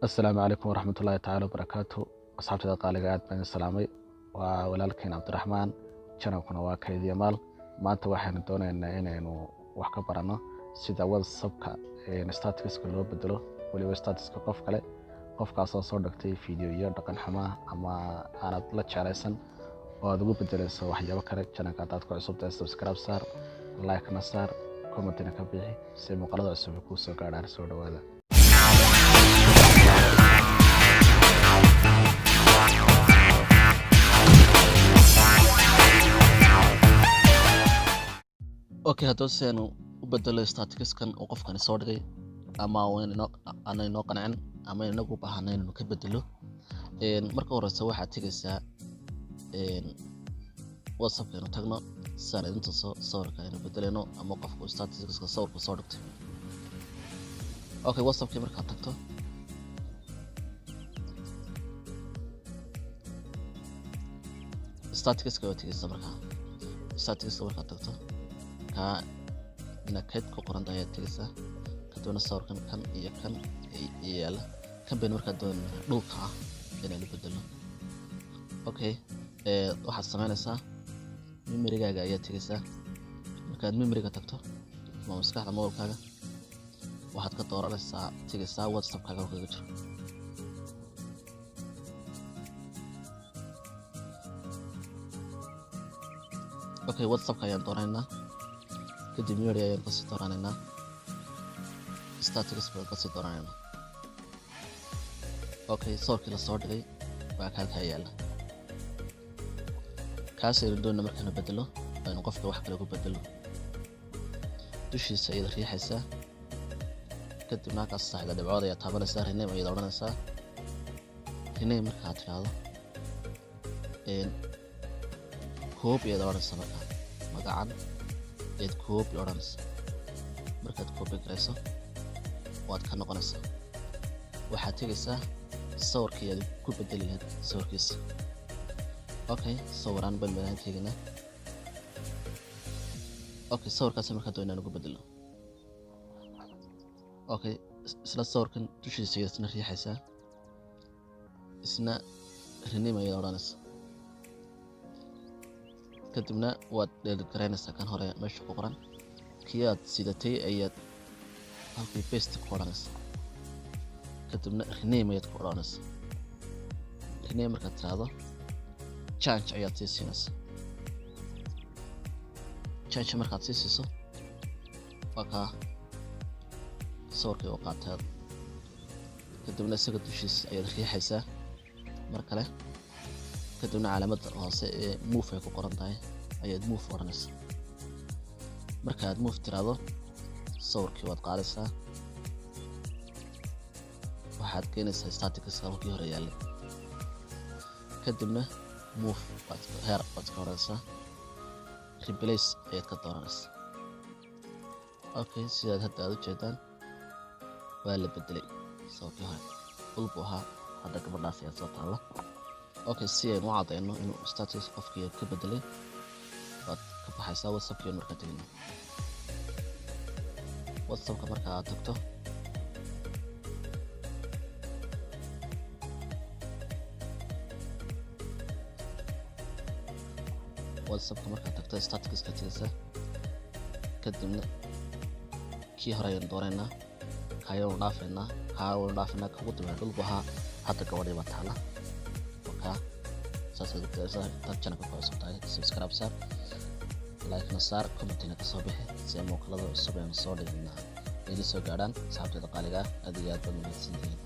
Asalaamu calaykum waraxmatullaahi tacaala wabarakaatu. Asxaabtada qaaliga, aad baan idin salaamay. Waa walaalkeen Cabdiraxmaan, channelkuna waa Kaydiya Maal. Maanta waxaynu doonaynaa inaynu wax ka baranno sida WhatsAppka statuska loo bedelo, weliba statuska qof kale, qofkaasoo soo dhigtay fiidiyoyo dhaqan xumaa ama aanad la jeclaysan oo aad ugu bedelayso waxyaabo kale. Channelka haddaad ku cusub tahay, subscribe saar, like-na saar, commentina ka bixi si muuqaalada cusub ay kuu soo gaadhaan. Soo dhawaada. Okay, haddaba si aynu u bedelo statuskan uu qofkani soo dhigay ama aana inoo qancin ama inagu u baahanay inaynu ka bedelo, marka horeysa waxaad tegeysaa WhatsAppka. Aynu tagno si aan idin tuso sawirka aynu bedeleyno ama qofku statuska sawirku soo dhigtay. Okay, WhatsAppkii markaad tagto, statuska waad tegeysaa. Markaa statuska markaad tagto, kaa ina kayd ku qoran tahay ayaad tegeysaa. Kadibna sawirkan, kan iyo kan yaala, kan baynu markaa doonayna dhulka ah inaynu bedelno. Okay, waxaad sameynaysaa memorygaaga ayaad tegeysaa. Markaad memoryga tagto ama maskaxda mobilkaaga, waxaad ka dooranaysaa, tegeysaa WhatsAppkaaga kaga jiro. Okay, WhatsAppka ayaan dooraneynaa, kadib memory ayaan kasii dooraneynaa, status baan kasii dooraneynaa. Okay, sawirkii lasoo dhigay waa ka halkaa yaala. Kaas aynu doonayna markaanu bedelo, aynu qofka wax kale ku bedelo. Dushiisa ayaad riixaysaa, kadibna halkaas saddexda dhibcood ayaad taabanaysaa, rename ayaad odhanaysaa. Rename markaad tidhaahdo, copy ayaad odhanaysaa. Markaa magacan ayaad copy odhanaysaa. Markaad copy garayso, waad ka noqonaysaa. Waxaad tegaysaa sawirkii aad ku bedeli lahayd sawirkiisa. Okay, sawiraan baan meelahan tegaynaa. Okay, sawirkaas markaa doonaa inaan ku bedelo. Okay, isla sawirkan dushiisa ayaad isna riixaysaa, isna rename ayaad odhanaysaa, kadibna waad delete garaynaysaa kan hore meesha ku qoran. Kii aad sidatay ayaad halkii paste ku odhanaysaa, kadibna rename ayaad ku odhanaysaa. Rename markaad tiraahdo, change ayaad sii siinaysaa. Change markaad sii siiso, waa kaa sawirkii u qaatay. Kadibna isaga dushiisa ayaad riixaysaa mar kale, kadibna calaamadda hoose ee move ay ku qoran tahay ayaad move odhanaysaa. Markaad move tiraahdo, sawirkii waad qaadaysaa, waxaad keenaysaa statuska halkii hore yaallay, kadibna move waad here waad ka odhanaysaa, replace ayaad ka dooranaysaa. Okay, sidaad hadda aad u jeedaan, waa la bedelay. Sawirkii hore dhul buu ahaa, hadda gabadhaas ayaa soo taalla. Okay, si aynu u cadayno inuu status qofkii ka bedelay, waad ka baxaysaa WhatsAppkii. Markaa tegino WhatsAppka, marka aad tagto, WhatsAppka markaad tagto, statuska tegaysaa, kadibna kii hore ayaynu dooraynaa, kaayanu dhaafaynaa, kaayanu dhaafaynaa. Kugu dambeeya dhul buu ahaa, hadda gabadhii baa taala. Wakaa saasaad u dad. Channelka ku cusub tahay, subscribe saar, like-na saar, commentina ka soo bixi si ay muuqaalada cusub aynu soo dhignaa idin soo gaadhaan. Asxaabteeda qaaliga ah, aad iyo aad baad mahadsantihiin.